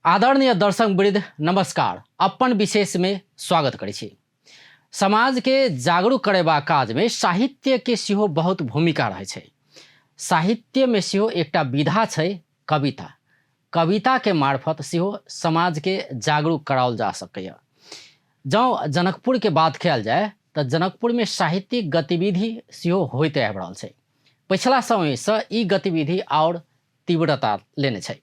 आदरणीय दर्शक वृद्ध नमस्कार। अपन विशेष में स्वागत करै छी। समाज के जागरूक करेबाक काज में साहित्य के सेहो बहुत भूमिका रहै छै। साहित्य में सेहो एकटा विधा छै कविता। कविता के मार्फत सेहो समाज के जागरूक कराओल जा सकैए। जँ जनकपुर के बात कयल जाय तऽ जनकपुर में साहित्यिक गतिविधि सेहो होइत आबि रहल छै। पछिला समयसँ ई गतिविधि आओर तीव्रता लेने छै।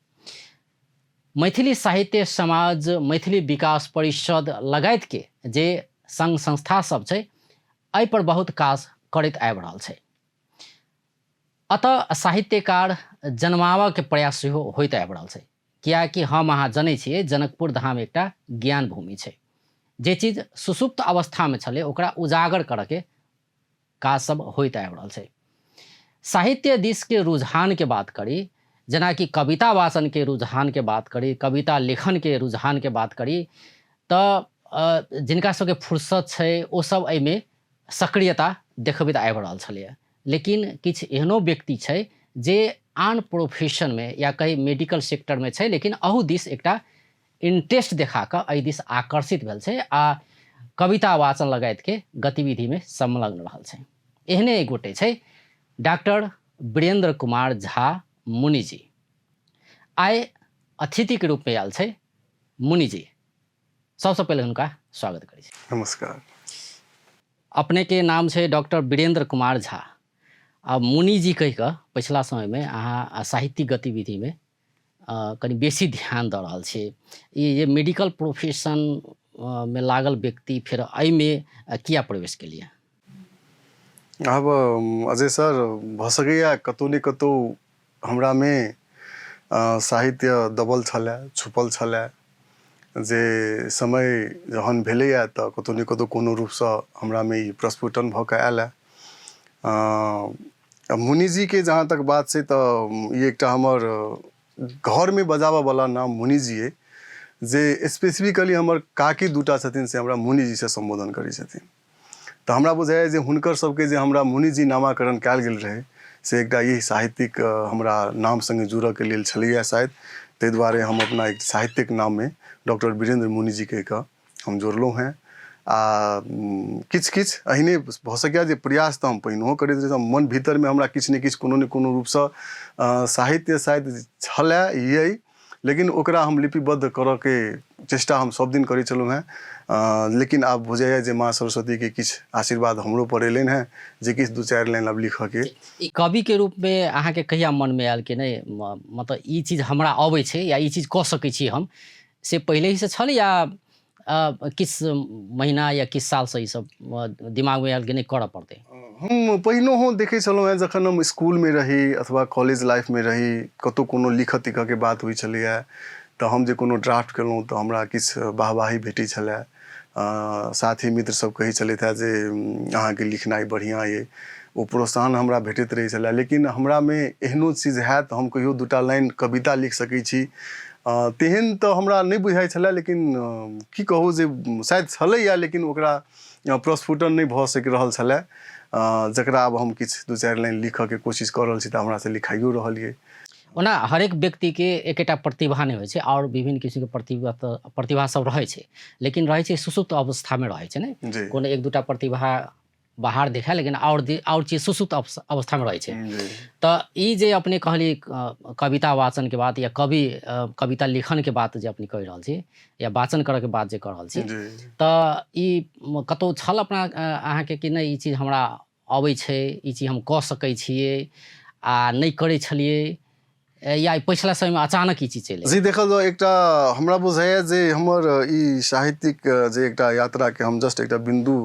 मैथिली साहित्य समाज, मैथिली विकास परिषद लगायत के जे संघ संस्था सब छै एहि पर बहुत काज करैत आबि रहल छै। अतः साहित्यकार जन्माबऽ के प्रयास सेहो होइत आबि रहल छै, कियाकि हम अहाँ जनै छियै जनकपुर धाम एकटा ज्ञान भूमि छै। जे चीज सुसुप्त अवस्थामे छलै ओकरा उजागर करऽके काज सब होइत आबि रहल छै। साहित्य दिसके रुझानके बात करी, जेनाकि कविता वाचनके रुझानके बात करी, कविता लेखनके रुझानके बात करी, तऽ जिनका सबके फुर्सत छै ओ सब एहिमे सक्रियता देखबैत आबि रहल छलैए। लेकिन किछु एहनो व्यक्ति छै जे आन प्रोफेशनमे या कही मेडिकल सेक्टरमे छै, लेकिन अहू दिस एकटा इंटरेस्ट देखा कऽ एहि दिस आकर्षित भेल छै आ कविता वाचन लगायतके गतिविधिमे संलग्न रहल छै। एहने एक गोटे छै डॉक्टर वीरेंद्र कुमार झा मुनिजी। आइ अतिथिके रूपमे आयल छै मुनिजी। सबसँ पहिले हुनका स्वागत करै छी। नमस्कार। अपनेके नाम छै डॉक्टर वीरेंद्र कुमार झा आ मुनिजी कहि कऽ पछिला समयमे अहाँ साहित्यिक गतिविधिमे कनि बेसी ध्यान दऽ रहल छी। ई जे मेडिकल प्रोफेशन मे लागल व्यक्ति फेर एहिमे किया प्रवेश केलियै? आब अजय सर, भऽ सकैए कतहु ने कतहु हमरामे साहित्य दबल छलए, छुपल छलए, जे समय जहन भेलैए तऽ कतहु ने कतहु कोनो रूपसँ हमरामे ई प्रस्फुटन भऽ कऽ आयल। आ मुनिजीके जहाँ तक बात छै तऽ ई एकटा हमर घरमे बजाबऽवला नाम मुनिजी अइ, जे स्पेसिफिकली हमर काकी दूटा छथिन से हमरा मुनिजीसँ सम्बोधन करै छथिन। तऽ हमरा बुझाइए जे हुनकर सबके जे हमरा मुनिजी नामाकरण कयल गेल रहै से एकटा ई साहित्यिक हमरा नाम सङ्गे जुड़ऽके लेल छलैए शायद, ताहि दुआरे हम अपना एक साहित्यिक नाममे डॉक्टर वीरेन्द्र मुनिजी कहि कऽ हम जोड़लहुँ हेँ। आ किछु किछु एहने भऽ सकैए जे प्रयास तऽ हम पहिनहो करैत रही, मन भीतरमे हमरा किछु ने किछु कोनो ने कोनो रूपसँ साहित्य शायद छलए अइ, लेकिन ओकरा हम लिपिबद्ध करऽके चेष्टा हम सब दिन करै छलहुँ हेँ। लेकिन आब बुझाइए जे माँ सरस्वतीके किछु आशीर्वाद हमरोपर एलनि हेँ जे किछु दू चारि लाइन आब लिखऽके। ई कविके रूपमे अहाँके कहिया मनमे आयल कि नहि, मतलब ई चीज हमरा अबै छै या ई चीज कऽ सकै छी हम, से पहिलेसँ छल या किछु महीना या किछु सालसँ ई सब दिमागमे आयल कि नहि करऽ पड़तै? हम पहिनहो देखै छलहुँ हेँ, जखन हम स्कूलमे रही अथवा कॉलेज लाइफमे रही, कतहु कोनो लिखऽ तिखऽके बात होइ छलैए तऽ हम जे कोनो ड्राफ्ट केलहुँ तऽ हमरा किछु वाहवाही भेटै छलए। साथी मित्र सब कहै छलथि हेँ जे अहाँके लिखनाइ बढ़िआँ अइ, ओ प्रोत्साहन हमरा भेटैत रहै छलए। लेकिन हमरामे एहनो चीज हैत, हम कहियो दूटा लाइन कविता लिख सकै छी तेहन तऽ हमरा नहि बुझाइ छलए, लेकिन की कहू जे शायद छलैए, लेकिन ओकरा प्रस्फुटन नहि भऽ सकि रहल छलए, जकरा आब हम किछु दू चारि लाइन लिखऽके कोशिश कऽ रहल छी तऽ हमरासँ लिखाइयो रहल अइ। ओना हरेक व्यक्तिके एकेटा प्रतिभा नहि होइ छै, आओर विभिन्न किसिमके प्रतिभा तऽ प्रतिभा सब रहै छै, लेकिन रहै छै सुसुप्त अवस्थामे रहै छै ने, कोनो एक दूटा प्रतिभा बाहर देखाय, लेकिन आओर चीज सुसुप्त अवस्थामे रहै छै। तऽ ई जे अपने कहली कविता वाचनके बात या कविता लेखनके बात जे अपने कहि रहल छी या वाचन करऽके बात जे कऽ रहल छी, तऽ ई कतहु छल अपना अहाँके कि नहि ई चीज हमरा अबै छै, ई चीज हम कऽ सकै छियै आ नहि करै छलियै, या पछिला समयमे अचानक ई चीज चलि? जी, देखल जाउ, एकटा हमरा बुझाइए जे हमर ई साहित्यिक जे एकटा यात्राके हम जस्ट एकटा बिन्दु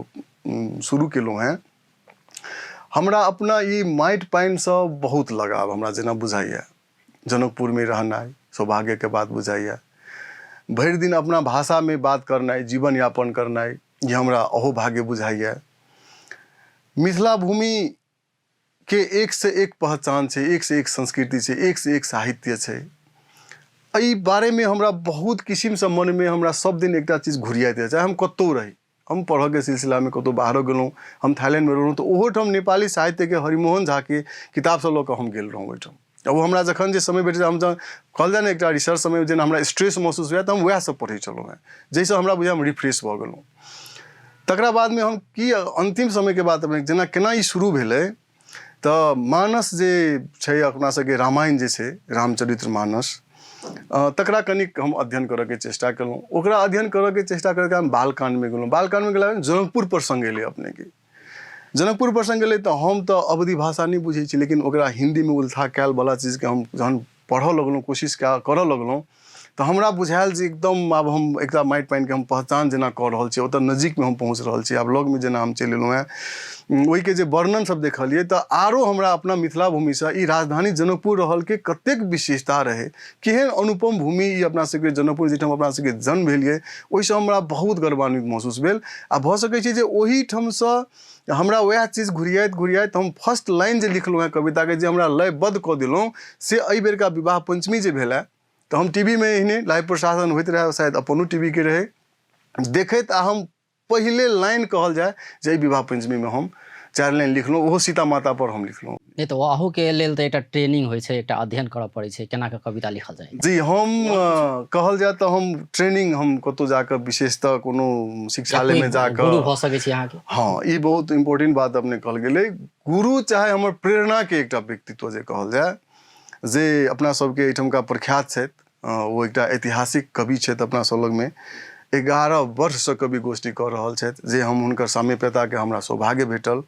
शुरू केलहुँ हेँ, हमरा अपना ई माटि पानिसँ बहुत लगाव हमरा जेना बुझाइए। जनकपुरमे रहनाइ सौभाग्यके बात बुझाइए। भरि दिन अपना भाषामे बात करनाइ, जीवन यापन करनाइ, ई हमरा अहोभाग्य बुझाइए। मिथिला भूमि के एक से एक पहचान छै, एक से एक संस्कृति छै, एक से एक साहित्य छै। एहि बारेमे हमरा बहुत किसिमसँ मनमे हमरा सब दिन एकटा चीज घुरियाइत रहै, चाहे हम कतहु रही। हम पढ़ऽके सिलसिलामे कतहु बाहरो गेलहुँ, हम थाईलैंडमे रहलहुँ तऽ ओहोठाम नेपाली साहित्यके हरिमोहन झाके किताबसँ लऽ कऽ हम गेल रहौँ ओहिठाम। आ ओ हमरा जखन जे समय भेटै हम जहन कहल जाय ने एकटा रिसर्च समय जेना हमरा स्ट्रेस महसूस हुए तऽ हम वएह सब पढ़ै छलहुँ हेँ, जाहिसँ हमरा बुझाय हम रिफ्रेश भऽ गेलहुँ। तकरा बादमे हम की अन्तिम समयके बात अपने जेना केना ई शुरू भेलै तऽ मानस जे छै अपना सबके रामायण जे छै रामचरित्र मानस, तकरा कनिक हम अध्ययन करऽके चेष्टा केलहुँ। ओकरा अध्ययन करऽके चेष्टा करैत हम बालकाण्डमे गेलहुँ। बालकाण्डमे गेला जनकपुर प्रसङ्ग एलै अपनेके। जनकपुर प्रसङ्ग एलै तऽ हम तऽ अवधि भाषा नहि बुझै छी, लेकिन ओकरा हिन्दीमे उल्था कएलवला चीजके हम जहन पढ़ऽ लगलहुँ, कोशिश करऽ लगलहुँ तऽ हमरा बुझायल जे एकदम आब हम एकटा माटि पानिके हम पहचान जेना कऽ रहल छी, ओतऽ नजीकमे हम पहुँच रहल छी, आब लगमे जेना हम चलि एलहुँ हेँ। ओहिके जे वर्णन सब देखलियै तऽ आरो हमरा अपना मिथिला भूमिसँ ई राजधानी जनकपुर रहलके कतेक विशेषता रहै, केहन अनुपम भूमि ई अपना सबके जनकपुर जाहिठाम अपना सबके जन्म भेल यऽ, ओहिसँ हमरा बहुत गर्वान्वित महसूस भेल। आ भऽ सकै छै जे ओहिठामसँ हमरा वएह चीज घुरियाइत घुरियाइत हम फर्स्ट लाइन जे लिखलहुँ हेँ कविताके, जे हमरा लयबद्ध कऽ देलहुँ, से एहि बेरका विवाह पञ्चमी जे भेल हेँ तऽ हम टी वी मे एहने लाइव प्रसारण होइत रहै, शायद अपनो टी वी के रहै, देखैत आ हम पहिले लाइन कहल जाय जे एहि विवाह पञ्चमीमे हम 4 लाइन लिखलहुँ, ओहो सीता माता पर हम लिखलहुँ। नहि तऽ अहूके लेल तऽ एकटा ट्रेनिंग होइ छै, एकटा अध्ययन करऽ पड़ै छै केना कऽ कविता लिखल जाय। जी, हम कहल जाय तऽ हम ट्रेनिंग हम कतहु जाकऽ विशेषतः कोनो शिक्षालयमे जाकऽ गुरु भऽ सकै छै अहाँके। हँ, ई बहुत इम्पोर्टेंट बात अपने कहल गेलै। गुरु चाहे हमर प्रेरणाके एकटा व्यक्तित्व जे कहल जाय, जे अपना सबके एहिठमका प्रख्यात छथि, ओ एकटा ऐतिहासिक कवि छथि अपना सब लगमे, 11 वर्षसँ कवि गोष्ठी कऽ रहल छथि, जे हम हुनकर सामीप्यताके हमरा सौभाग्य भेटल।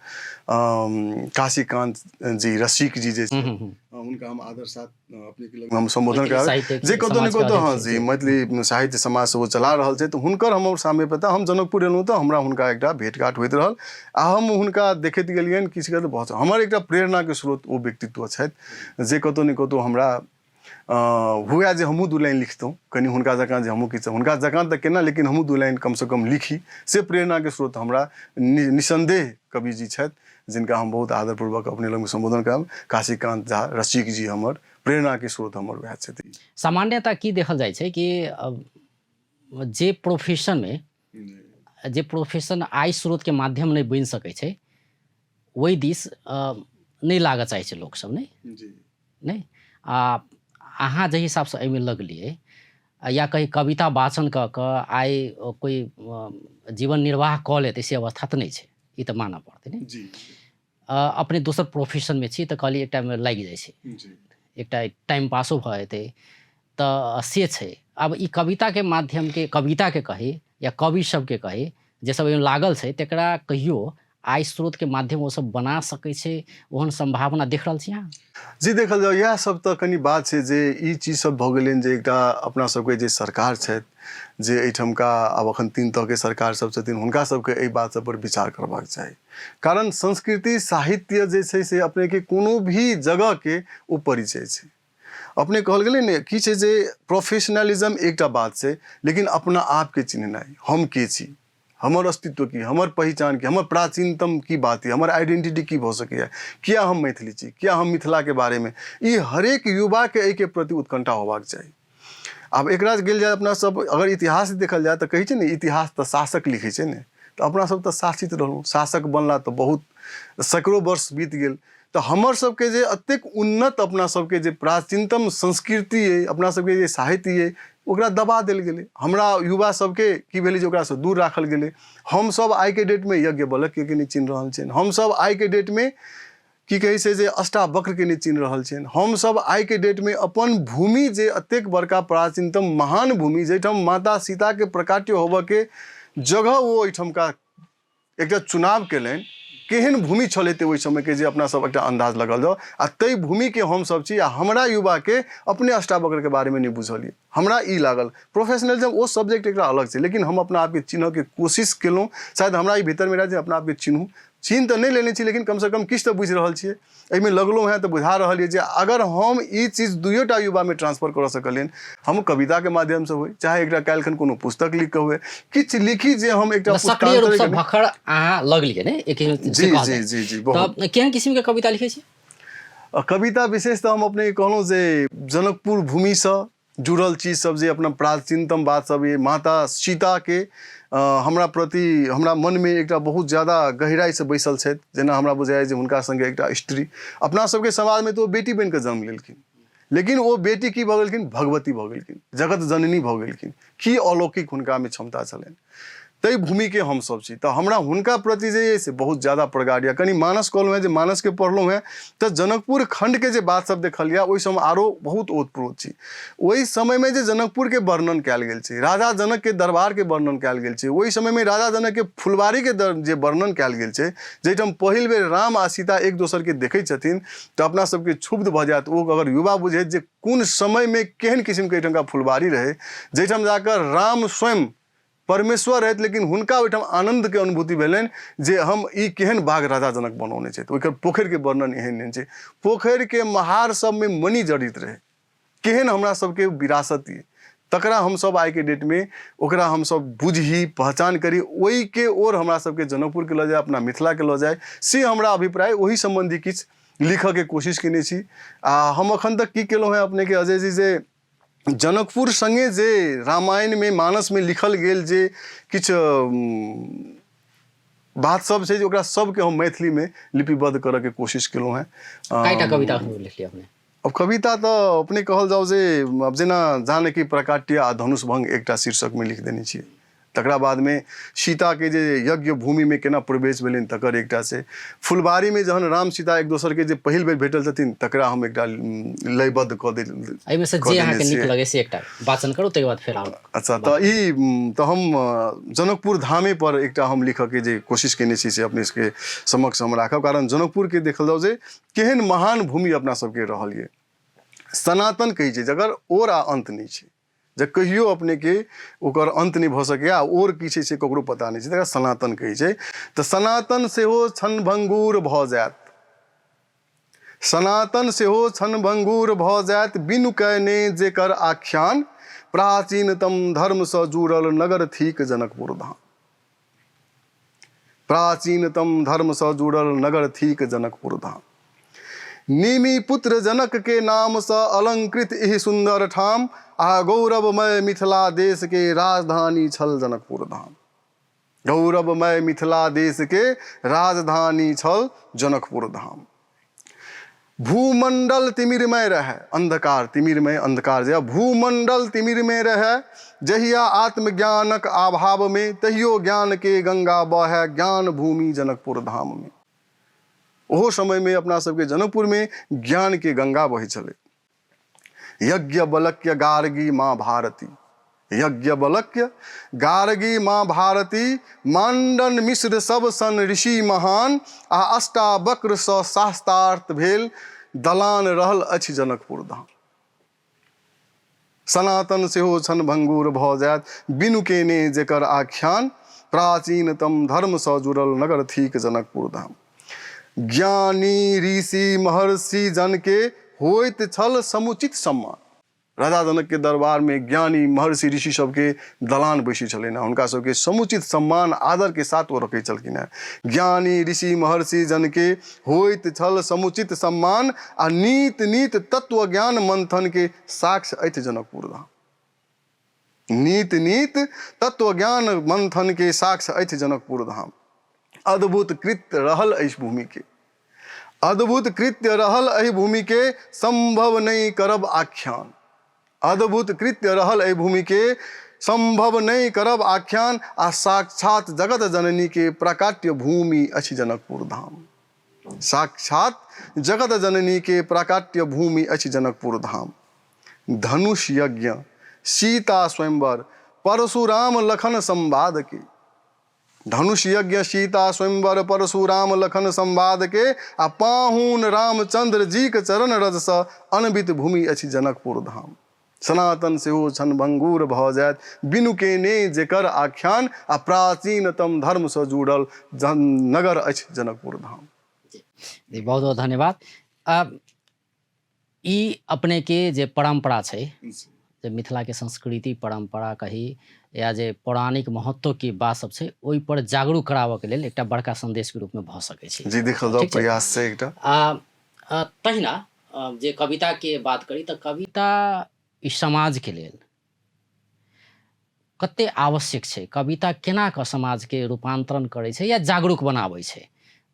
काशीकान्त जी रसिक जी जे हुनका हम आदर साथ अपनेके लग हम सम्बोधन कराबी, जे कतहु ने कतहु हँ जी मैथिली साहित्य समाज ओ चला रहल छै, तऽ हुनकर हमर सामीप्यता, हम जनकपुर एलहुँ तऽ हमरा हुनका एकटा भेटघाट होइत रहल आ हम हुनका देखैत गेलियनि किछु बहुत हमर एकटा प्रेरणाके स्रोत ओ व्यक्तित्व छथि, जे कतहु ने कतहु हमरा हुए जे हमहूँ 2 लाइन लिखतहुँ कनि हुनका जकाँ, जे हमहूँ किछु हुनका जकाँ तऽ केना, लेकिन हमहूँ 2 लाइन कमसँ कम लिखी, से प्रेरणाके स्रोत हमरा निसन्देह कवि जी छथि, जिनका हम बहुत आदरपूर्वक अपने लगमे सम्बोधन करब। काशीकान्त झा रसिक जी हमर प्रेरणाके स्रोत हमर वएह छथि। सामान्यतः की देखल जाइ छै कि जे प्रोफेशनमे जे प्रोफेशन आय स्रोतके माध्यम नहि बनि सकै छै, ओहि दिस नहि लागऽ चाहै छै लोकसब, नहि नहि। आ अहाँ जाहि हिसाबसँ एहिमे लगलियै, या कही कविता वाचन कऽ कऽ आइ कोइ जीवन निर्वाह कऽ लेतै से अवस्था तऽ नहि छै, ई तऽ मानऽ पड़तै ने। अपने दोसर प्रोफेशनमे छी तऽ कहलियै एकटामे लागि जाइ छै, एकटा टाइम पासो भऽ जेतै, तऽ से छै। आब ई कविताके माध्यमके कविताके कही या कवि सबके कही जे सब एहिमे लागल छै, तकरा कहियो आय स्रोतके माध्यम ओ सब बना सकै छै, ओहन सम्भावना देख रहल छी अहाँ? जी, देखल जाउ इएह सब तऽ कनि बात छै जे ई चीज सब भऽ गेलनि जे एकटा अपना सबके जे सरकार छथि, जे एहिठमका आब अखन 3 तहके सरकार सब छथिन, हुनका सबके एहि बात सब पर विचार करबाक चाही। कारण संस्कृति साहित्य जे छै से अपनेके कोनो भी जगहके ओ परिचय छै। अपने कहल गेलै ने की छै जे प्रोफेशनलिज्म एकटा बात छै, लेकिन अपना आपके चिन्हनाइ, हम के छी, हमर अस्तित्व की, हमर पहिचान की, हमर प्राचीनतम की बात यऽ, हमर आइडेंटिटी की भऽ सकैए, किया हम मैथिली छी, किया हम मिथिलाके बारेमे, ई हरेक युवाके एहिके प्रति उत्कंठा होबाक चाही। आब एकरा गेल जाय अपना सब अगर इतिहास देखल जाय तऽ कहै छै ने इतिहास तऽ शासक लिखै छै ने, तऽ अपना सब तऽ शासित रहलहुँ, शासक बनला तऽ बहुत सैकड़ो वर्ष बीत गेल। तऽ हमर सबके जे एतेक उन्नत अपना सबके जे प्राचीनतम संस्कृति अइ, अपना सबके जे साहित्य अइ, ओकरा दबा देल गेलै। हमरा युवा सबके की भेलै जे ओकरासँ दूर राखल गेलै। हमसब आइके डेटमे यज्ञ बलक्यके नहि चिन्ह रहल छियनि, हमसब आइके डेटमे की कहै छै जे अष्टावक्रके नहि चिन्ह रहल छियनि, हमसब आइके डेटमे अपन भूमि जे एतेक बड़का प्राचीनतम महान भूमि जाहिठाम माता सीताके प्रकाट्य होबऽके जगह ओ एहिठामका एकटा चुनाव केलनि, केहन भूमि छल हेतै ओहि समयके जे अपना सब एकटा अन्दाज लगल जाउ, आ ताहि भूमिके हमसब छी आ हमरा युवाके अपने अष्टावक्रके बारेमे नहि बुझल यऽ। हमरा ई लागल प्रोफेशनलिज्म ओ सब्जेक्ट एकटा अलग छै, लेकिन हम अपना आपके चिन्हऽके कोशिश केलहुँ, शायद हमरा ई भीतरमे रहए जे अपना आपके चिन्हू, चिन्ह तऽ नहि लेने छी लेकिन कमसँ कम किछु तऽ बुझि रहल छियै, एहिमे लगलहुँ हेँ तऽ बुझा रहल यऽ जे अगर हम ई चीज दुइयोटा युवामे ट्रांसफर कऽ सकलियनि, हम कविताके माध्यमसँ होइ चाहे एकटा काल्हिखन कोनो पुस्तक लिख कऽ हुए, किछु लिखी जे हम एकटा सक्रिय रूपसँ भखड़ अहाँ लगलियै ने एक जी जी जी जी बहुत। तऽ केहन किसिमके कविता लिखै छी? कविता विशेष तऽ हम अपनेके कहलहुँ जे जनकपुर भूमिसँ जुड़ल चीज सब जे अपना प्राचीनतम बात सब ये माता सीताके हमरा प्रति हमरा मनमे एकटा बहुत ज्यादा गहिराइसँ बैसल छथि। जेना हमरा बुझाइए जे हुनका सङ्गे एकटा स्त्री अपना सबके समाजमे तऽ ओ बेटी बनि कऽ जन्म लेलखिन, लेकिन ओ बेटी की भऽ गेलखिन, भगवती भऽ गेलखिन, जगत जननी भऽ गेलखिन। की अलौकिक हुनकामे क्षमता छलनि। ताहि भूमिके हमसभ छी, तऽ हमरा हुनका प्रति जे अइ से बहुत ज्यादा प्रगाढ़ यऽ। कनि मानस कहलहुँ हेँ जे मानसके पढ़लहुँ हेँ तऽ जनकपुर खण्डके जे बात सब देखल यऽ ओहिसँ हम आरो बहुत ओतप्रोत छी। ओहि समयमे जे जनकपुरके वर्णन कयल गेल छै, राजा जनकके दरबारके वर्णन कयल गेल छै, ओहि समयमे राजा जनकके फुलवारीके जे वर्णन कयल गेल छै, जाहिठाम पहिल बेर राम आ सीता एक दोसरके देखै छथिन तऽ अपना सबके क्षुब्ध भऽ जायत। ओ अगर युवा बुझैत जे कोन समयमे केहन किसिमके एहिठामका फुलवारी रहै, जाहिठाम जाकऽ राम स्वयं परमेश्वर रहथि, लेकिन हुनका ओहिठाम आनन्दके अनुभूति भेलनि जे हम ई केहन बाघ राजा जनक बनौने छथि। ओकर पोखरिके वर्णन एहन एहन छै, पोखरिके महार सबमे मणि जड़ित रहै। केहन हमरा सबके विरासत ये, तकरा हमसब आइके डेटमे ओकरा हमसब बुझी, पहचान करी, ओहिके ओर हमरा सबके जनकपुरके लऽ जाय, अपना मिथिलाके लऽ जाय, से हमरा अभिप्राय। ओहि सम्बन्धी किछु लिखऽके कोशिश केने छी। आ हम अखन तक की केलहुँ हेँ अपनेके अजय जी, जे जनकपुर सङ्गे जे रामायणमे मानसमे लिखल गेल जे किछु बात सब छै, जे ओकरा सबके हम मैथिलीमे लिपिबद्ध करऽके कोशिश केलहुँ हेँ। कएटा कविता लिखलियै अपने? अब कविता तऽ अपने कहल जाउ जे अब जेना जानकी प्रकाट्य आ धनुष भंग एकटा शीर्षकमे लिख देने छियै। तकरा बादमे सीताके जे यज्ञ भूमिमे केना प्रवेश भेलनि तकर एकटा छै। फुलबारीमे जहन राम सीता एक दोसरके जे पहिल बेर भेटल छथिन तकरा हम एकटा लयबद्ध कऽ दे एहिमे से जे अहाँके नीक लगै से एकटा वाचन करू, ताहिके बाद फेर आउ। अच्छा, तऽ ई तऽ हम जनकपुर धामे पर एकटा हम लिखऽके जे कोशिश केने छी से अपने सबके समक्ष हम राखब, कारण जनकपुरके देखल जाउ जे केहन महान भूमि अपना सबके रहल ये। सनातन कहै छै जकर ओर आ अन्त नहि छै, जे कहियो अपनेके ओकर अन्त नहि भऽ सकैए आ ओर की छै से ककरो पता नहि छै, तकरा सनातन कहै छै। तऽ सनातन सेहो क्षणभंगुर भऽ जायत, सनातन सेहो क्षणभंगुर भऽ जायत, बिनु कयने जेकर आख्यान, प्राचीनतम धर्मसँ जुड़ल नगर थीक जनकपुर धाम। प्राचीनतम धर्मसँ जुड़ल नगर थीक जनकपुर धाम। निमि पुत्र जनक के नामसँ अलंकृत एहि सुन्दर ठाम आ गौरवमय मिथिला देश के राजधानी छल जनकपुर धाम। गौरवमय मिथिला देश के राजधानी छल जनकपुर धाम। भूमंडल तिमिरमय रहै अंधकार, तिमिरमय अंधकार जे भूमंडल तिमिरमय रहै, जहिया आत्मज्ञानक अभाव में तहियो ज्ञान के गंगा बहै ज्ञान भूमि जनकपुर धाम में। ओहो समय में अपना सबके जनकपुर में ज्ञान के गंगा बहै छलै। यज्ञ बलक्य गार्गी माँ भारती, यज्ञ बलक्य गार्गी माँ भारती, मांडन मिश्र सब सन ऋषि महान आ अष्टावक्र सँ शास्त्रार्थ भेल दलान रहल अछि जनकपुर धाम। सनातन सेहो क्षण भंगुर भऽ जायत बिनु केने जेकर आख्यान, प्राचीनतम धर्म सँ जुड़ल नगर थीक जनकपुर धाम। ज्ञानी ऋषि महर्षि जन के होइत छल समुचित सम्मान। राजा जनक के दरबार में ज्ञानी महर्षि ऋषि सबके दलान बैसै छलनि हेँ, हुनका सबके समुचित सम्मान आदर के साथ ओ रखै छलखिन हेँ। ज्ञानी ऋषि महर्षि जन के होइत छल समुचित सम्मान आ नीत नीत तत्व ज्ञान मंथन के साक्ष्य अछि जनकपुर धाम। नीत नीत तत्व ज्ञान मंथन के साक्ष्य अछि जनकपुर धाम। अद्भुत कृत्य रहल अछि भूमि के, अद्भुत कृत्य रहल एहि भूमि के, संभव नहि करब आख्यान। अद्भुत कृत्य रहल एहि भूमि के, संभव नहि करब आख्यान आ साक्षात जगत जननी के प्राकाट्य भूमि अछि जनकपुर धाम। साक्षात जगत जननी के प्राकाट्य भूमि अछि जनकपुर धाम। धनुष यज्ञ, सीता स्वयंवर, परशुराम लखन संवाद के, धनुष यज्ञ, सीता स्वयंवर, परशुराम लखन संवाद के आ पाहुन रामचंद्र जीक चरण रजसँ अनबित भूमि अछि जनकपुर धाम। सनातन सेहो क्षण भंगुर भऽ जायत बिनु केने जेकर आख्यान आ प्राचीनतम धर्मसँ जुड़ल नगर अछि जनकपुर धाम। जी, बहुत बहुत धन्यवाद। ई अपनेके जे परम्परा छै, जे मिथिलाके संस्कृति परम्परा कही या जे पौराणिक महत्वके बात सब छै, ओहि पर जागरूक कराबऽके लेल एकटा बड़का सन्देशके रूपमे भऽ सकै छै। जी, देखल जाउ प्रयास छै एकटा। तहिना जे कविताके बात करी तऽ कविता ई समाजके लेल कते आवश्यक छै, कविता केना कऽ समाजके रूपांतरण करै छै या जागरूक बनाबै छै,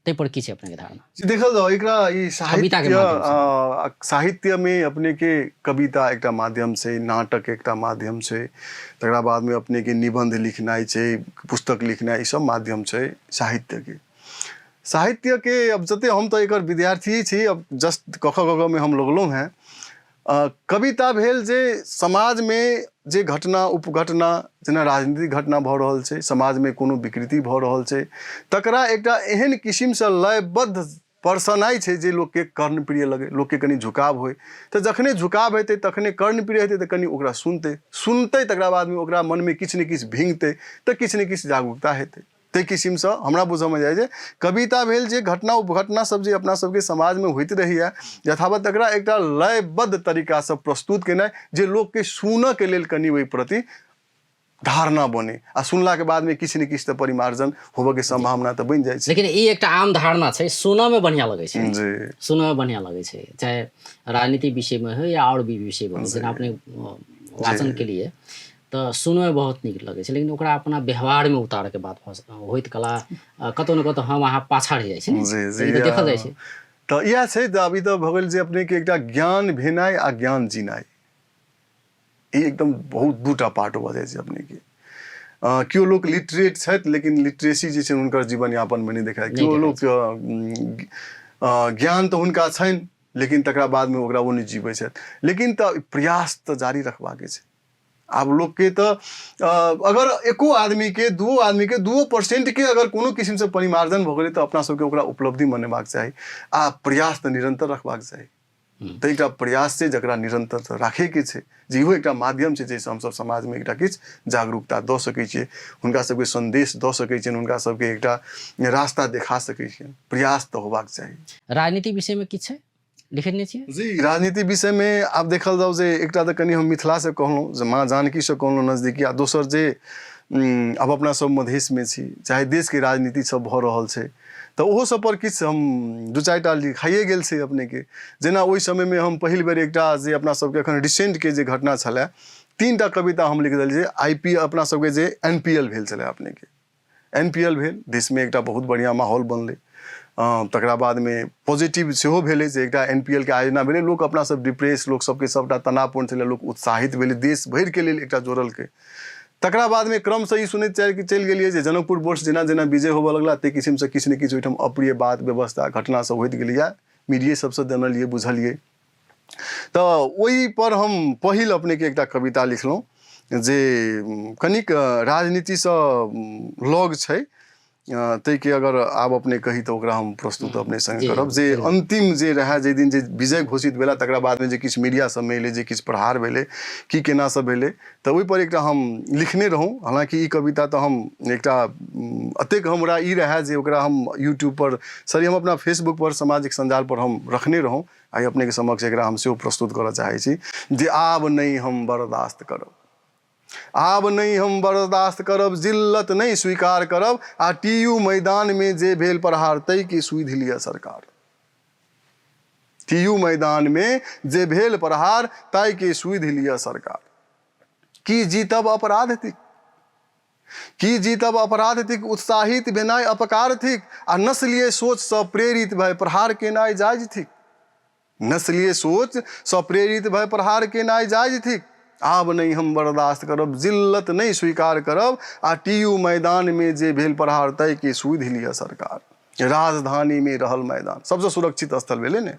ताहि पर की छै अपनेके धारणा? देखल जाओ एकरा ई कविताके साहित्य माध्यम से। साहित्यमे अपनेके कविता एकटा माध्यम छै, नाटक एकटा माध्यम छै, तकरा बादमे अपनेके निबन्ध लिखनाइ छै, पुस्तक लिखनाइ, ई सब माध्यम छै साहित्यके। साहित्यके अब जते हम तऽ एकर विद्यार्थी छी, अब जस्ट क ख ग घ मे हम लगलहुँ हेँ। कविता भेल जे समाजमे जे घटना उपघटना, जेना राजनीतिक घटना भऽ रहल छै, समाजमे कोनो विकृति भऽ रहल छै, तकरा एकटा एहन किसिमसँ लयबद्ध परसनाइ छै जे लोकके कर्णप्रिय लगै, लोकके कनि झुकाव होइ। तऽ जखने झुकाव हेतै तखने कर्णप्रिय हेतै, तऽ कनि ओकरा सुनतै सुनतै, तकरा बादमे ओकरा मनमे किछु ने किछु भिंगतै, तऽ किछु ने किछु जागरूकता हेतै। ताहि किसिमसँ हमरा बुझऽमे जाइ जे कविता भेल जे घटना उपघटना सब जे अपना सबके समाजमे होइत रहैए यथावत, तकरा एकटा लयबद्ध तरीकासँ प्रस्तुत केनाइ जे लोकके सुनऽके लेल कनि ओहि प्रति धारणा बने, आ सुनलाके बादमे किछु ने किछु तऽ परिमार्जन होबऽके सम्भावना तऽ बनि जाइ छै। लेकिन ई एकटा आम धारणा छै, सुनऽमे बढ़िआँ लगै छै जी, सुनऽमे बढ़िआँ लगै छै, चाहे राजनीति विषयमे हो या आओर भी विषयमे हो, जेना अपने वाचन के लिए तऽ सुनऽमे बहुत नीक लगै छै, लेकिन ओकरा अपना व्यवहारमे उतारऽके बात होइत कला कतहु ने कतहु हम अहाँ पाछाँ रहि जाइ छी ने। जी, तऽ जी, ई तऽ देखल जाइ छै। तऽ इएह छै। तऽ अभी तऽ भऽ गेल जे अपनेके एकटा ज्ञान भेनाइ आ ज्ञान जीनाइ, ई एकदम बहुत दूटा पार्ट भऽ जाइ छै अपनेके। केओ लोक लिटरेट छथि लेकिन लिटरेसी जे छै हुनकर जीवन यापनमे नहि देखाय, केओ लोक ज्ञान तऽ हुनका छनि लेकिन तकरा बादमे ओकरा ओ नहि जीबै छथि। लेकिन तऽ प्रयास तऽ जारी रखबाके छै। आब लोकके तऽ अगर एको आदमीके दूओ आदमीके 2% के अगर कोनो किसिमसँ परिमार्जन भऽ गेलै तऽ अपना सबके ओकरा उपलब्धि मनेबाक चाही आ प्रयास तऽ निरन्तर रखबाक चाही। तऽ एकटा प्रयास छै जकरा निरन्तर तऽ राखैके छै, जे इहो एकटा माध्यम छै जाहिसँ हमसब समाजमे एकटा किछु जागरूकता दऽ सकै छियै, हुनका सबके सन्देश दऽ सकै छियनि, हुनका सबके एकटा रास्ता देखा सकै छियनि। प्रयास तऽ होबाक चाही। राजनीति विषयमे किछु छै लिखने छियै? जी, राजनीति विषयमे आब देखल जाउ जे एकटा तऽ कनि हम मिथिलासँ कहलहुँ जे माँ जानकीसँ कहलहुँ नजदीकी, आ दोसर जे आब अपना सब मधेशमे छी, चाहे देशके राजनीति सब भऽ रहल छै तऽ ओहो सब पर किछु हम 2-4 टा लिखाइए गेल छै अपनेके। जेना ओहि समयमे हम पहिल बेर एकटा जे अपना सबके एखन रिसेंटके जे घटना छलै, 3 टा कविता हम लिख देलियै। I P अपना सबके जे एन पी एल भेल छलै, अपनेके एन पी एल भेल, देशमे एकटा बहुत बढ़िआँ माहौल बनलै, तकरा बादमे पॉजिटिव सेहो भेलै जे एकटा एन पी एल के आयोजना भेलै, लोक अपना सब डिप्रेस, लोक सबके सबटा तनावपूर्ण छलै, लोक उत्साहित भेलै, देश भरिके लेल एकटा जोड़लकै। तकरा बादमे क्रमसँ ई सुनैत चलि गेलियै जे जनकपुर बोर्ड जेना जेना विजय होबऽ लगला ताहि किसिमसँ किछु ने किछु ओहिठाम अप्रिय बात व्यवस्था घटना सब होइत गेलैए, मीडिये सबसँ जानलियै बुझलियै। तऽ ओहिपर हम पहिल अपनेके एकटा कविता लिखलहुँ जे कनिक राजनीतिसँ लग छै, ताहिके अगर आब अपने कही तऽ ओकरा हम प्रस्तुत अपने सङ्गे करब। जे अन्तिम जे रहए, जाहि दिन जे विजय घोषित भेला तकरा बादमे जे किछु मीडिया सबमे एलै, जे किछु प्रहार भेलै, की केना सब भेलै, तऽ ओहिपर एकटा हम लिखने रहौँ। हालाँकि ई कविता तऽ हम एकटा एतेक हमरा ई रहए जे ओकरा हम यूट्यूबपर सॉरी हम अपना फेसबुकपर सामाजिक सञ्जालपर हम रखने रहौँ। आइ अपनेके समक्ष एकरा हम सेहो प्रस्तुत करऽ चाहै छी जे आब नहि हम बर्दाश्त करब, आब नहि हम बर्दाश्त करब, जिल्लत नहि स्वीकार करब, आ टी यू मैदानमे जे भेल प्रहार ताहिके सुधि लिअ सरकार। टी यू मैदानमे जे भेल प्रहार ताहिके सुधि लिअ सरकार। की जीतब अपराध थिक, की जीतब अपराध थिक, उत्साहित भेनाइ अपकार थिक, आ नस्लीय सोचसँ प्रेरित भए प्रहार केनाइ जायज थिक। नस्लीय सोचसँ प्रेरित भए प्रहार केनाइ जायज थिक। आब नहि हम बर्दाश्त करब, जिल्लत नहि स्वीकार करब, आ टी यू मैदानमे जे भेल प्रहार ताहिके सुधि लिअ सरकार। राजधानीमे रहल मैदान सबसँ सुरक्षित स्थल भेलै ने,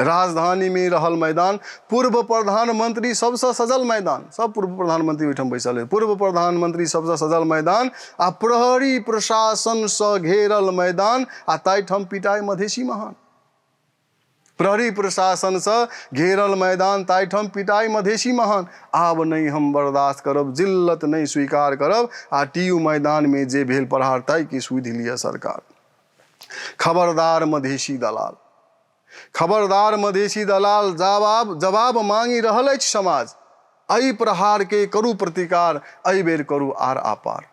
राजधानीमे रहल मैदान, पूर्व प्रधानमंत्री सबसँ सजल मैदान, सब पूर्व प्रधानमंत्री ओहिठाम बैसल है, पूर्व प्रधानमंत्री सबसँ सजल मैदान आ प्रहरी प्रशासनसँ घेरल मैदान, आ ताहिठाम पिटाइ मधेशी महान। प्रहरी प्रशासनसँ घेरल मैदान ताहिठाम पिटाइ मधेशी महान। आब नहि हम बर्दाश्त करब, जिल्लत नहि स्वीकार करब, आ टी यू मैदानमे जे भेल प्रहार ताहिके सुधि लिअ सरकार। खबरदार मधेशी दलाल, खबरदार मधेशी दलाल, जवाब जवाब मांगि रहल अछि समाज, एहि प्रहारके करू प्रतिकार, एहि बेर करू आर आपार।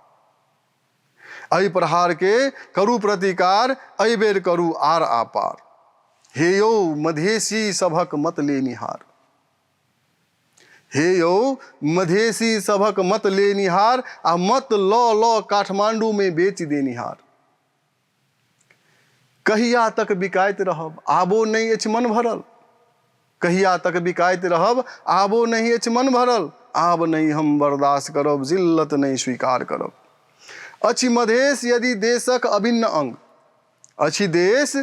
एहि प्रहारके करू प्रतिकार, एहि बेर करू आर आपार। हे यौ मधेशी सभक मत लेनिहार, हे यौ मधेशी सभक मत लेनिहार आ मत लऽ लऽ काठमाण्डूमे बेचि देनिहार, कहिया तक बिकाइत रहब आबो नहि अछि मन भरल, कहिया तक बिकाइत रहब आबो नहि अछि मन भरल, आब नहि हम बर्दाश्त करब जिल्लत नहि स्वीकार करब। अछि मधेश यदि देशक अभिन्न अंग, अछि देश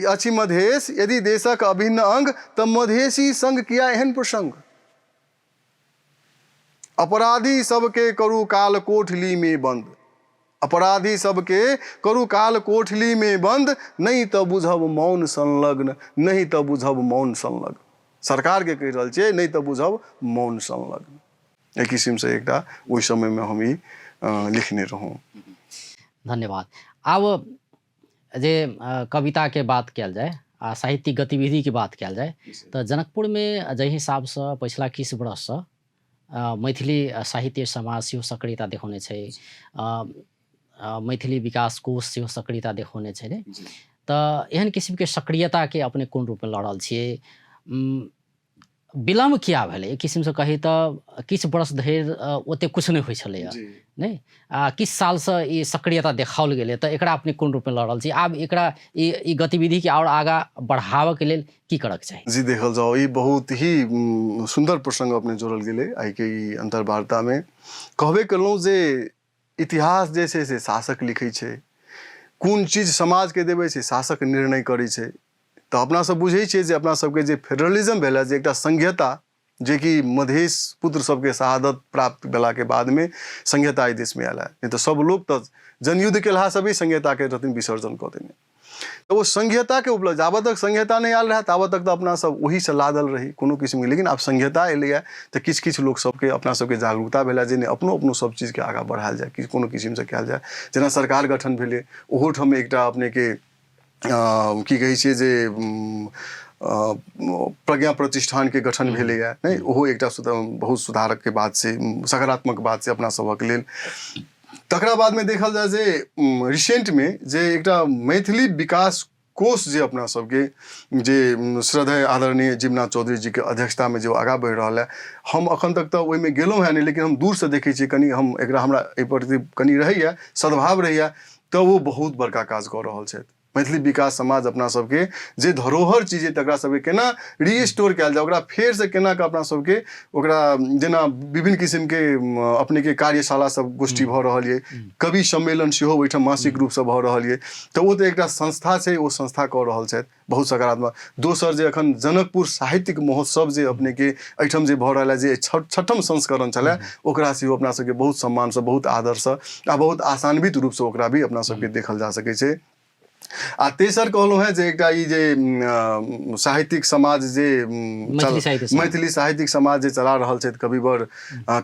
अछि मधेश यदि देशक अभिन्न अंग, तऽ मधेशी संग किया एहन प्रसंग। अपराधी सबके करू काल कोठलीमे बंद, अपराधी सबके करू काल कोठलीमे बंद, नहि तऽ बुझब मौन संलग्न, नहि तऽ बुझब मौन संलग्न। सरकारके कहि रहल छियै, नहि तऽ बुझब मौन संलग्न। एहि किसिमसँ एकटा ओहि समयमे हम ई लिखने रहौँ। धन्यवाद। आब जे कविताके बात कयल जाय आ साहित्यिक गतिविधिके बात कयल जाय तऽ जनकपुरमे जाहि हिसाबसँ पछिला किछु वर्षसँ मैथिली साहित्य समाज सेहो सक्रियता देखौने छै, मैथिली विकास कोष सेहो सक्रियता देखौने छै ने, तऽ एहन किसिमके सक्रियताके अपने कोन रूपमे लऽ रहल छियै? विलम्ब किया भेलै? एक किसिमसँ कही तऽ किछु वर्ष धरि ओतेक किछु नहि होइ छलैए नहि, आ किछु सालसँ ई सक्रियता देखाओल गेलै, तऽ एकरा अपने कोन रूपमे लऽ रहल छी? आब एकरा ई ई गतिविधिके आओर आगाँ बढ़ाबऽके लेल की करऽके चाही? जी देखल जाओ, ई बहुत ही सुन्दर प्रसंग अपने जोड़ल गेलै आइके ई अन्तर्वार्तामे। कहबे केलहुँ जे इतिहास जे छै से शासक लिखै छै, कोन चीज समाजके देबै से शासक निर्णय करै छै। तऽ अपना सब बुझै छियै जे अपना सबके जे फेडरलिज्म भेलै, जे एकटा संघीयता, जेकि मधेश पुत्र सबके शहादत प्राप्त भेलाके बादमे संघीयता एहि देशमे आयल है, नहि तऽ सब लोक तऽ जनयुद्ध केलहा सब ही संघीयताके रहथिन विसर्जन कऽ देने। तऽ ओ संघीयताके उपलब्ध, जाबत तक संघीयता नहि आयल रहए ताबत तक तऽ अपना सब ओहीसँ लादल रही कोनो किसिमके। लेकिन आब संघीयता एलैए तऽ किछु किछु लोक सबके अपना सबके जागरूकता भेलै जे नहि अपनो अपनो सब चीजके आगाँ बढ़ायल जाय, किछु कोनो किसिमसँ कयल जाय। जेना सरकार गठन भेलै ओहोठाम एकटा अपनेके की कहै छियै जे प्रज्ञा प्रतिष्ठानके गठन भेलैए नहि, ओहो एकटा बहुत सुधारकके बात छै, सकारात्मक बात छै अपना सभक लेल। तकरा बादमे देखल जाय जे रिसेंटमे जे एकटा मैथिली विकास कोष जे अपना सबके जे श्रद्धेय आदरणीय जीवनाथ चौधरी जीके अध्यक्षतामे जे आगाँ बढ़ि रहल है, हम अखन तक तऽ ओहिमे गेलहुँ हेँ नहि, लेकिन हम दूरसँ देखै छियै कनि, हम एकरा हमरा एहि प्रति कनि रहैए सद्भाव रहैए, तऽ ओ बहुत बड़का काज कऽ रहल छथि। मैथिली विकास समाज अपना सबके जे धरोहर चीज अइ तकरा सबके केना रिस्टोर कयल जाय, ओकरा फेरसँ केना कऽ अपना सबके ओकरा जेना विभिन्न किसिमके अपनेके कार्यशाला सब गोष्ठी भऽ रहल अइ, कवि सम्मेलन सेहो ओहिठाम मासिक रूपसँ भऽ रहल अइ, तऽ ओ तऽ एकटा संस्था छै, ओ संस्था कऽ रहल छथि बहुत सकारात्मक। दोसर जे अखन जनकपुर साहित्यिक महोत्सव जे अपनेके एहिठाम जे भऽ रहल है, जे छठम संस्करण छलै, ओकरा सेहो अपना सबके बहुत सम्मानसँ, बहुत आदरसँ आ बहुत आसान्वित रूपसँ ओकरा भी अपना सबके देखल जा सकै छै। आ तेसर कहलहुँ हेँ जे एकटा ई जे साहित्यिक समाज जे मैथिली साहित्यिक समाज जे चला रहल छथि कविवर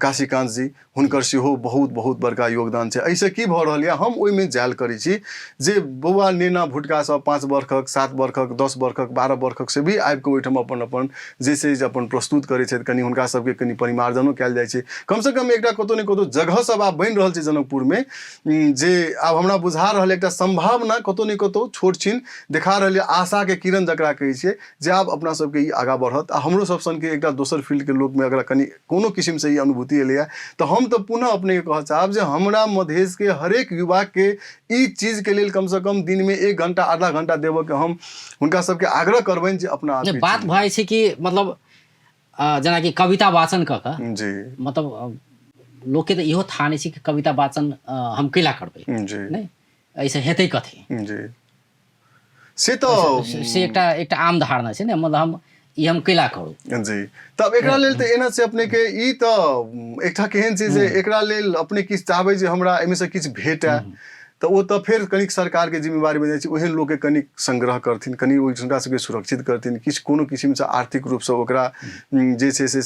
काशीकान्त जी, हुनकर सेहो बहुत बहुत बड़का योगदान छै। एहिसँ की भऽ रहल यऽ, हम ओहिमे जायल करै छी जे बौआ नेना भुटका सब 5 बरखक, 7 बरखक, 10 बरखक, 12 बरखक से भी आबि कऽ ओहिठाम अपन अपन जे छै से अपन प्रस्तुत करै छथि। कनि हुनका सबके कनि परिमार्जनो कयल जाइ छै। कमसँ कम एकटा कतहु ने कतहु जगह सब आब बनि रहल छै जनकपुरमे, जे आब हमरा बुझा रहल एकटा सम्भावना कतहु ने कतहु छोट छिन देखा रहल यऽ, आशाके किरण जकरा कहै छियै, जे आब अपना सबके ई आगाँ बढ़त। आ हमरो सब सनके एकटा दोसर फील्डके लोकमे अगर कनि कोनो किसिमसँ ई अनुभूति एलैए तऽ हम तऽ पुनः अपनेके कहऽ चाहब जे हमरा मधेशके हरेक युवाके ई चीजके लेल कमसँ कम दिनमे 1 घंटा आधा घंटा देबऽके हम हुनका सबके आग्रह करबनि जे अपना आपके बात भऽ जाइ छै कि मतलब जेनाकि कविता वाचन कऽ कऽ जी मतलब लोकके तऽ इहो थाह नहि छै कि कविता वाचन हम कैला करबै जी नहि, एहिसँ हेतै कथी जी। से तऽ से एकटा एकटा आम धारणा छै ने, मतलब हम ई हम कैला करू जी। तब एकरा लेल तऽ एना छै अपनेके ई तऽ एकटा केहन छै जे एकरा लेल अपने किछु चाहबै जे हमरा एहिमे से किछु भेटए, तऽ ओ तऽ फेर कनिक सरकारके जिम्मेवारी बनि जाइ छै, ओहन लोकके कनिक संग्रह करथिन, कनि ओहि हुनका सबके सुरक्षित करथिन, किछु कोनो किसिमसँ आर्थिक रूपसँ ओकरा जे छै से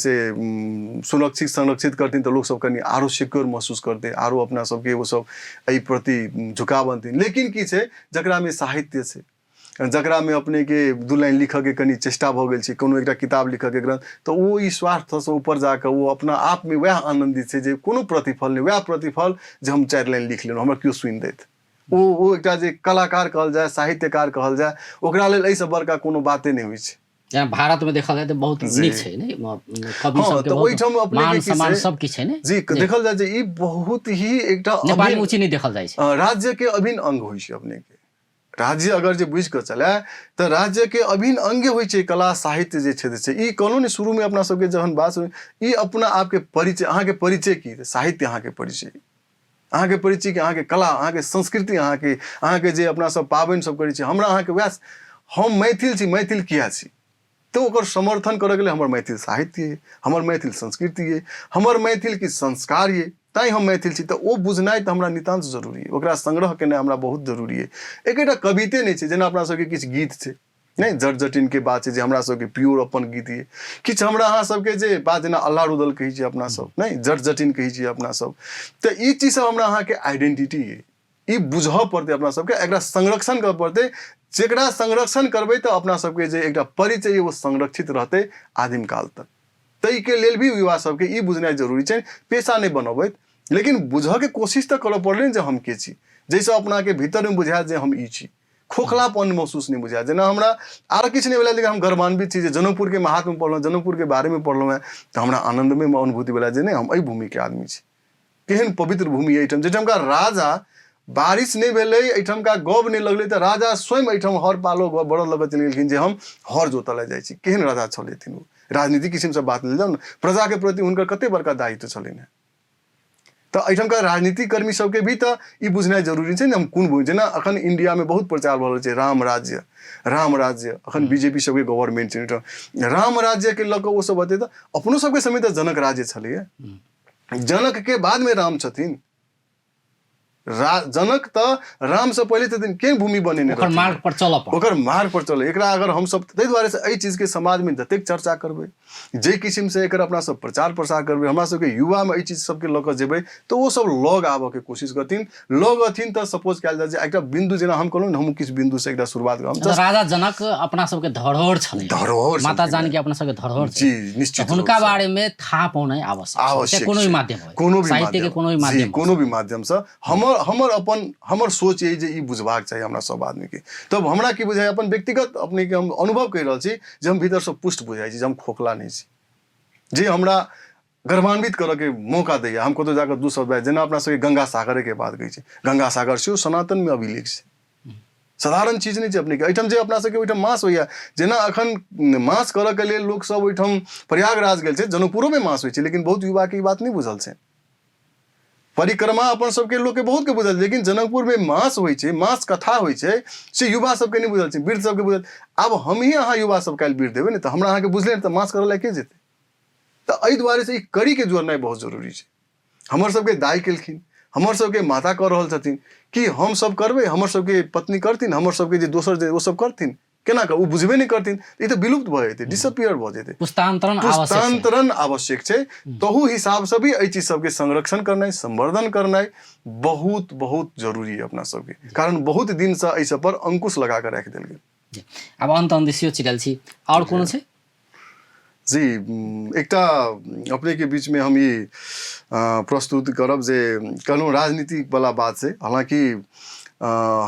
सुरक्षित संरक्षित करथिन, तऽ लोकसब कनि आरो सिक्योर महसूस करतै, आरो अपना सबके ओसब एहि प्रति झुकाव अनथिन। लेकिन की छै, जकरामे साहित्य छै, जकरामे अपनेके 2 लाइन लिखऽके कनि चेष्टा भऽ गेल छै, कोनो एकटा किताब लिखऽके ग्रंथ, तऽ ओ ई स्वार्थसँ ऊपर जाकऽ ओ अपना आपमे वएह आनन्दित छै जे कोनो प्रतिफल नहि, वएह प्रतिफल जे हम 4 लाइन लिख लेलहुँ, हमरा केओ सुनि देत। ओ एकटा जे कलाकार कहल जाय, साहित्यकार कहल जाय, ओकरा लेल एहिसँ बड़का कोनो बाते नहि होइ छै। जेना भारत में देखल जाय तऽ बहुत नीक छै ने, कवि हँ, सबके तऽ बहुत ओहिठाम अपने मान के की सम्मान छै? सब किछु छै ने। जी, देखल जाय जे ई बहुत ही एकटा नेपाल में अभिन्न ऊँची नहि देखल जाइ छै। राज्य के अभिन्न अंग होइ छै अपने के। राज्य अगर जे बुझि कऽ चलए तऽ राज्य के अभिन्न अंगे होइ छै कला साहित्य जे क्षेत्र छै। ई कहलहुँ ने शुरूमे अपना सबके जहन बात सुन, ई अपना आपके परिचय, अहाँके परिचय की? साहित्य अहाँके परिचय, अहाँके परिचय कि अहाँके कला, अहाँके संस्कृति, अहाँके जे अपना सब पाबनि सब करै छी, हमरा अहाँके वएह, हम मैथिल छी, मैथिल किया छी? तऽ ओकर समर्थन करऽके लेल हमर मैथिल साहित्य अइ, हमर मैथिल संस्कृति अइ, हमर मैथिल किछु संस्कार अइ, तैँ हम मैथिल छी। तऽ ओ बुझनाइ तऽ हमरा नितान्त जरूरी अइ, ओकरा संग्रह केनाइ हमरा बहुत जरूरी अइ। एकेटा कविते नहि छै, जेना अपना सबके किछु गीत छै नहि, जट जटिनके बात छै जे हमरा सबके प्योर अपन गीत अइ। किछु हमरा अहाँ सबके जे बात जेना अल्लाह रुदल कहै छियै अपना सब, नहि जट जटिन कहै छियै अपना सब, तऽ ई चीज सब हमरा अहाँके आइडेंटिटी अइ। ई बुझऽ पड़तै अपना सबके, एकरा संरक्षण करऽ पड़तै। जेकरा संरक्षण करबै तऽ अपना सबके जे एकटा परिचय अइ ओ संरक्षित रहतै आदिम काल तक। ताहिके लेल भी युवा सबके ई बुझनाइ जरूरी छै, पेशा नहि बनबैत लेकिन बुझऽके कोशिश तऽ करऽ पड़लै ने जे हम के छी, जाहिसँ अपनाके भीतरमे बुझायत जे हम ई छी, खोखलापन महसूस नहि बुझायत। जेना हमरा आर किछु नहि भेलै लेकिन हम गर्वान्वित छी जे जनकपुरके महात्म्य पढ़लहुँ, जनकपुरके बारेमे पढ़लहुँ हेँ, तऽ हमरा आनन्दमे अनुभूति भेलै जे नहि हम एहि भूमिके आदमी छी। केहन पवित्र भूमि एहिठाम, जाहिठामका राजा बारिश नहि भेलै, एहिठामका गब नहि लगलै, तऽ राजा स्वयं एहिठाम हर पालो बड़द लऽ कऽ चलि गेलखिन जे हम हर जोतऽ लए जाइ छी। केहन राजा छलथिन ओ, राजनीतिक किसिमसँ बात लेल जाउ ने, प्रजाके प्रति हुनकर कते बड़का दायित्व छलनि हेँ। तऽ एहिठामका राजनीतिक कर्मी सबके भी तऽ ई बुझनाइ जरूरी छै ने हम कोन भूमि। जेना अखन इंडियामे बहुत प्रचार भऽ रहल छै राम राज्य, राम राज्य, अखन बीजेपी सबके गवर्नमेंट छै ओहिठाम, राम राज्यके लऽ कऽ ओ सब हेतै। तऽ अपनो सबके समय तऽ जनक राज्य छलैए, जनक के बाद में राम छथिन, जनक तऽ राम से पहिले छथिन, के भूमि बनेने ओकर मार्ग पर चलऽ पड़त, ओकर मार्ग पर चलऽ। एकरा अगर हम सब ताहि दुआरे से एहि चीज के समाज में जतेक चर्चा करबै, जे किसिम से एकर अपना सब प्रचार प्रसार करबै, हमरा सबके युवा में एहि चीज सबके लऽ कऽ जेबै तऽ ओ सब लग आबऽ के कोशिश करथिन। लग अथिन तऽ सपोज कयल जाय जे एकटा बिंदु, जेना हम कहलहुँ ने, हम किछु बिंदु से एकटा शुरुआत करब। तऽ राजा जनक अपना सबके धरोहर छलै, धरोहर माता जानकी अपना सबके धरोहर जी, निश्चित हुनका बारे में थाह पौनाइ आवश्यक, आवश्यक कोनो भी माध्यम होय, कोनो भी साहित्य के कोनो भी माध्यम, कोनो भी माध्यम से हमर हमर अपन हमर सोच यही जे ई बुझबाक चाही हमरा सब आदमी के। तब हमरा की बुझाइ अपन व्यक्तिगत अपने के हम अनुभव कहि रहल छी जे हम भीतर से पुष्ट बुझाइ छी जे हम खोखला नहि छी, जे हमरा गर्वान्वित करऽके मौका दैया। हम कतहु जाकऽ दू शब्द बाजि, जेना अपना सबके गंगा सागरेके बात कहै छै, गंगा सागर सेहो सनातनमे अभिलेख छै, साधारण चीज नहि छै अपनेके। एहिठाम जे अपना सबके ओहिठाम मास होइया, जेना अखन मास करऽके लेल लोकसब ओहिठाम प्रयागराज गेल छै, जनकपुरोमे मास होइ छै, लेकिन बहुत युवाके ई बात नहि बुझल छै। परिक्रमा अपन सबके लोकके बहुतके बुझल छै, लेकिन जनकपुरमे मास होइ छै, मास कथा होइ छै, से युवा सबके नहि बुझल छै, वृद्ध सबके बुझल। आब हमही अहाँ युवा सब काल्हि वृद्ध हेबै ने, तऽ हमरा अहाँके बुझले नहि तऽ मास करऽ लए के जेतै? तऽ एहि दुआरे से ई कड़ीके जोड़नाइ बहुत जरूरी छै। हमर सबके दाइ केलखिन, हमर सबके माता कऽ रहल छथिन, कि हम सब करबै? हमर सबके पत्नी करथिन, हमर सबके जे दोसर जे ओ सब करथिन, केना कर? ओ बुझबे नहि करथिन, ई तऽ विलुप्त भऽ जेतै, डिसअपियर भऽ जेतै। पुस्तांतरण पुस्तांतरण आवश्यक छै। तहु हिसाबसँ भी एहि चीज सबके संरक्षण करनाइ, संवर्धन करनाइ बहुत बहुत जरूरी है अपना सबके, कारण बहुत दिनसँ एहि सब पर अंकुश लगा कऽ राखि देल गेल। आब अन्त अन्त सेहो चिरल छी, आओर कोनो छै? जी, एकटा अपनेके बीचमे हम ई प्रस्तुत करब जे कहलहुँ राजनीतिक वाला बात छै। हालाँकि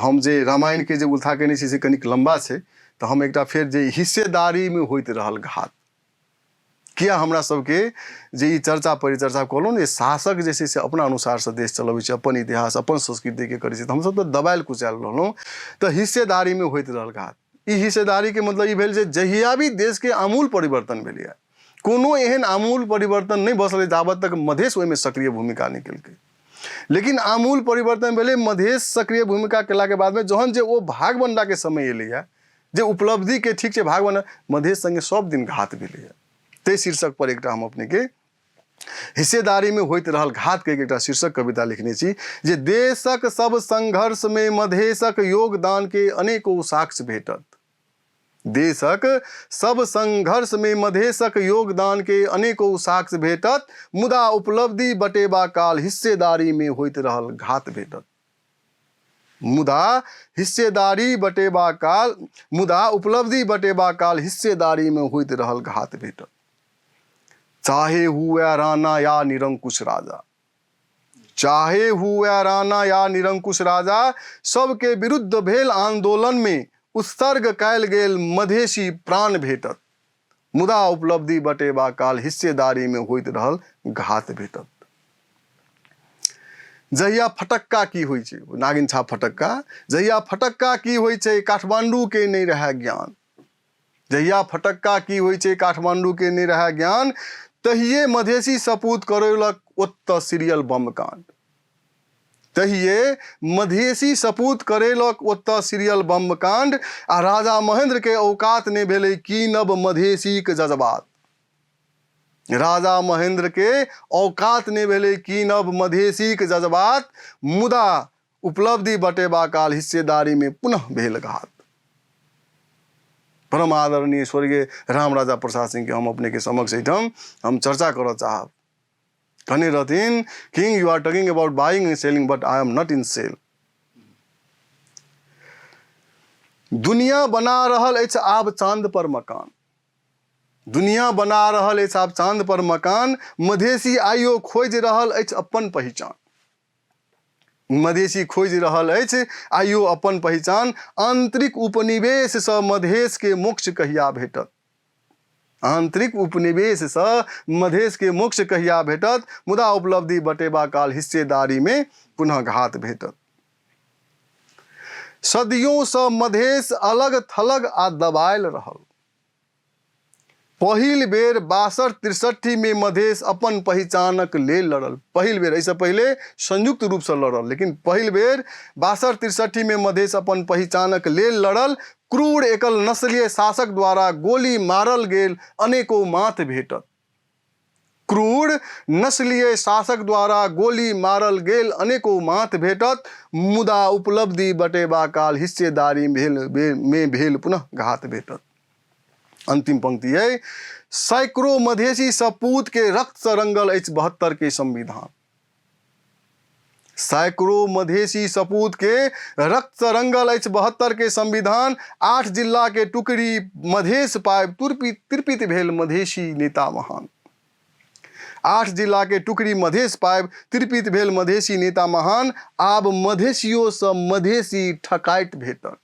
हम जे रामायणके जे उल्था केने छी से कनिक लम्बा छै, तऽ हम एकटा फेर जे हिस्सेदारीमे होइत रहल घात, किया हमरा सबके जे ई चर्चा परिचर्चा कहलहुँ ने, शासक जे छै से अपना अनुसारसँ देश चलबै छै, अपन इतिहास अपन संस्कृतिके करै छै, तऽ हमसब तऽ दबायल कुचायल रहलहुँ। तऽ हिस्सेदारीमे होइत रहल घात, ई हिस्सेदारीके मतलब ई भेल जे जहिया भी देशके आमूल परिवर्तन भेलैए, कोनो एहन आमूल परिवर्तन नहि भऽ सकलै जाबत तक मधेश ओहिमे सक्रिय भूमिका नहि केलकै। लेकिन आमूल परिवर्तन भेलै मधेश सक्रिय भूमिका केलाके बादमे, जहन जे ओ भाग बंडाके समय एलैए, जे उपलब्धिके ठीक छै भाग बंडा, मधेश सङ्गे सब दिन घात भेलैए। ताहि शीर्षक पर एकटा हम अपनेके हिस्सेदारी में होइत रहल घात के एकटा शीर्षक कविता लिखने छी जे देशक सब संघर्ष में मधेशक योगदान के अनेको साक्ष्य भेटत। देशक सब संघर्ष में मधेशक योगदान के अनेको साक्ष्य भेटत, मुदा उपलब्धि बटेबा काल हिस्सेदारी में होइत रहल घात भेटत। मुदा हिस्सेदारी बटेबा काल, मुदा उपलब्धि बटेबा काल हिस्सेदारी में होइत रहल घात भेटत। चाहे हुए राणा या निरंकुश राजा, चाहे हुए राणा या निरंकुश राजा, सबके विरुद्ध भेल आंदोलन में उत्सर्ग कयल गेल मधेशी प्राण भेटत। मुदा उपलब्धि बटेबा काल हिस्सेदारी में होइत रहल घात भेटत। जहिया फटक्का की होइ छै, नागिन छाप फटक्का, जहिया फटक्का की होइ छै काठमांडू के नहि रहए ज्ञान, जहिया फटक्का की होइ छै काठमांडू के नहि रहए ज्ञान, तहिये मधेसी सपूत करौलक ओतऽ सीरियल बम कांड, तहिये मधेसी सपूत करेलक ओतऽ सीरियल बम कांड, आ राजा महेंद्र के औकात नहि भेलै कीनब मधेसीक जज्बात, राजा महेंद्र के औकात नहि भेलै कीनब मधेसीक जज्बात, मुदा उपलब्धि बटेबा काल हिस्सेदारी में पुनः भेल घात। परम आदरणीय स्वर्गीय राम राजा प्रसाद सिंह के हम अपने के समक्ष एहिठाम हम चर्चा करऽ चाहब। कहने रहथिन, king you are talking about buying and selling but I am not in sale. दुनिया बना रहल अछि आब चांद पर मकान, दुनिया बना रहल अछि आब चांद पर मकान, मधेसी आइयो खोजि रहल अछि अपन पहिचान, मधेसी खोजि रहल अछि आइयो अपन पहिचान, आंतरिक उपनिवेशसँ मधेशके मोक्ष कहिया भेटत, आंतरिक उपनिवेशसँ मधेशके मोक्ष कहिया भेटत, मुदा उपलब्धि बटेबा काल हिस्सेदारीमे पुनः घात भेटत। सदियोंसँ मधेश अलग थलग आ दबायल रहल, पहिल बेर 62-63 में मधेश अपन पहिचानक लेल लड़ल, पहिल बेर, एहिसँ पहिले संयुक्त रूपसँ लड़ल, लेकिन पहिल बेर 62-63 में मधेश अपन पहिचानक लेल लड़ल, क्रूर एकल नस्लीय शासक द्वारा गोली मारल गेल अनेको माथ भेटत, क्रूर नस्लीय शासक द्वारा गोली मारल गेल अनेको माथ भेटत, मुदा उपलब्धि बटेबा काल हिस्सेदारी भेल में भेल पुनः घात भेटत। अंतिम पंक्ति है, सैकड़ों मधेसी सपूत के रक्त से रंगल अछि 72 के संविधान, सैकड़ों मधेसी सपूत के रक्त से रंगल अछि 72 के संविधान, 8 जिला के टुकड़ी मधेश पाबि तिरपित भेल मधेसी नेता महान, 8 जिला के टुकड़ी मधेश पाबि तिरपित भेल मधेसी नेता महान, आब मधेसियो से मधेसी ठकाइत भेटत,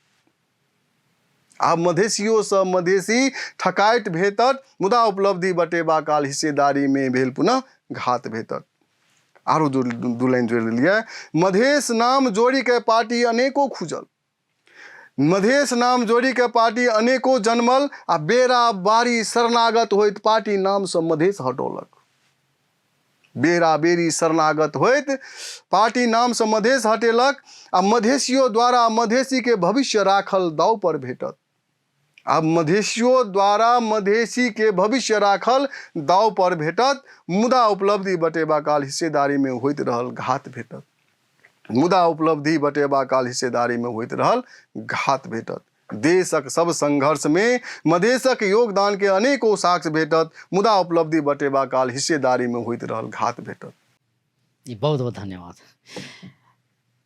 आब मधेसियो से मधेसी ठकाइत भेटत, मुदा उपलब्धि बटेबा काल हिस्सेदारी में भेल पुनः घात भेटत। आरो दू लाइन जोड़ि देलियै, मधेश नाम जोड़ि के पार्टी अनेको खुजल, मधेश नाम जोड़ि के पार्टी अनेको जन्मल, आ बेरा बारी शरणागत होइत पार्टी नाम से मधेश हटौलक, बेरा बेरी शरणागत होइत पार्टी नाम से मधेश हटेलक, आ मधेशियो द्वारा मधेसी के भविष्य राखल दाव पर भेटत, आब मधेशियो द्वारा मधेसी के भविष्य राखल दाव पर भेटत, मुदा उपलब्धि बटेबा काल हिस्सेदारी में होइत रहल घात भेटत, मुदा उपलब्धि बटेबा काल हिस्सेदारी में होइत रहल घात भेटत। देशक सब संघर्ष में मधेशक योगदान के अनेको साक्ष्य भेटत, मुदा उपलब्धि बटेबा काल हिस्सेदारी में होइत रहल घात भेटत। जी, बहुत बहुत धन्यवाद।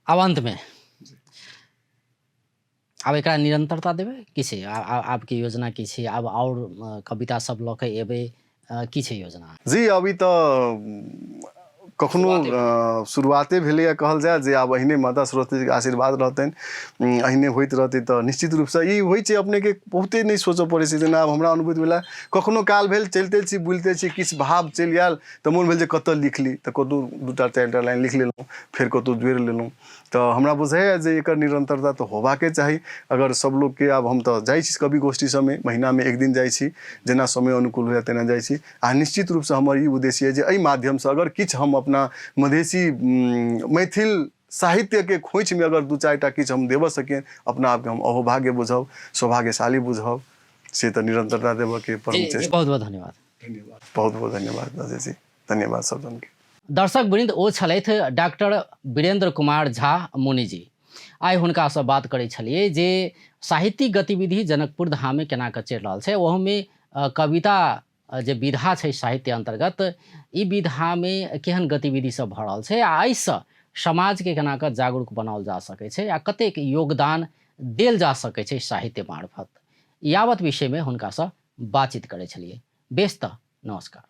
आब अंत में आब एकरा निरंतरता देबै की छै, आबके योजना की छै, आब आओर कविता सब लऽ के एबै, की छै योजना? जी, अभी तऽ कखनो शुरुआते भेलैए कहल जाय जे आब एहने माता सरस्वतीके आशीर्वाद रहतनि, एहने होइत रहतै तऽ निश्चित रूपसँ ई होइ छै। अपनेके बहुते नहि सोचऽ पड़ै छै, जेना आब हमरा अनुभूत भेलै कखनो काल भेल चलिते छी बुलिते छी किछु भाव चलि आयल तऽ मोन भेल जे कतऽ लिख ली, तऽ कतहु 2 टा 4 टा लाइन लिख लेलहुँ, फेर कतहु जोड़ि लेलहुँ। तऽ हमरा बुझाइए जे एकर निरन्तरता तऽ होबाके चाही। अगर सब लोकके आब हम तऽ जाइ छी कवि गोष्ठी सबमे, महीनामे एक दिन जाइ छी, जेना समय अनुकूल होइए तेना जाइ छी। आ निश्चित रूपसँ हमर ई उद्देश्य अइ जे एहि माध्यमसँ अगर किछु हम अपना मधेसी मैथिल साहित्यके खोँइछमे अगर 2-4 टा किछु हम देबऽ सकियनि, अपना आपके हम अहोभाग्य बुझब, सौभाग्यशाली बुझब, से तऽ निरन्तरता देबऽके परम चेष्टा। बहुत बहुत धन्यवाद। धन्यवाद, बहुत बहुत धन्यवाद अजय जी, धन्यवाद सब जनके। दर्शक वृंद, ओ छलथि डॉक्टर वीरेंद्र कुमार झा मुनिजी। आइ हुनकासँ बात करै छलियै जे साहित्यिक गतिविधि जनकपुर धाममे केना कऽ चलि रहल छै, ओहोमे कविता जे विधा छै साहित्य अन्तर्गत, ई विधामे केहन गतिविधि सब भऽ रहल छै आ एहिसँ समाजके केना कऽ जागरूक बनाओल जा सकै छै आ कतेक योगदान देल जा सकै छै साहित्य मार्फत, यावत विषयमे हुनकासँ बातचीत करै छलियै। बेस तऽ नमस्कार।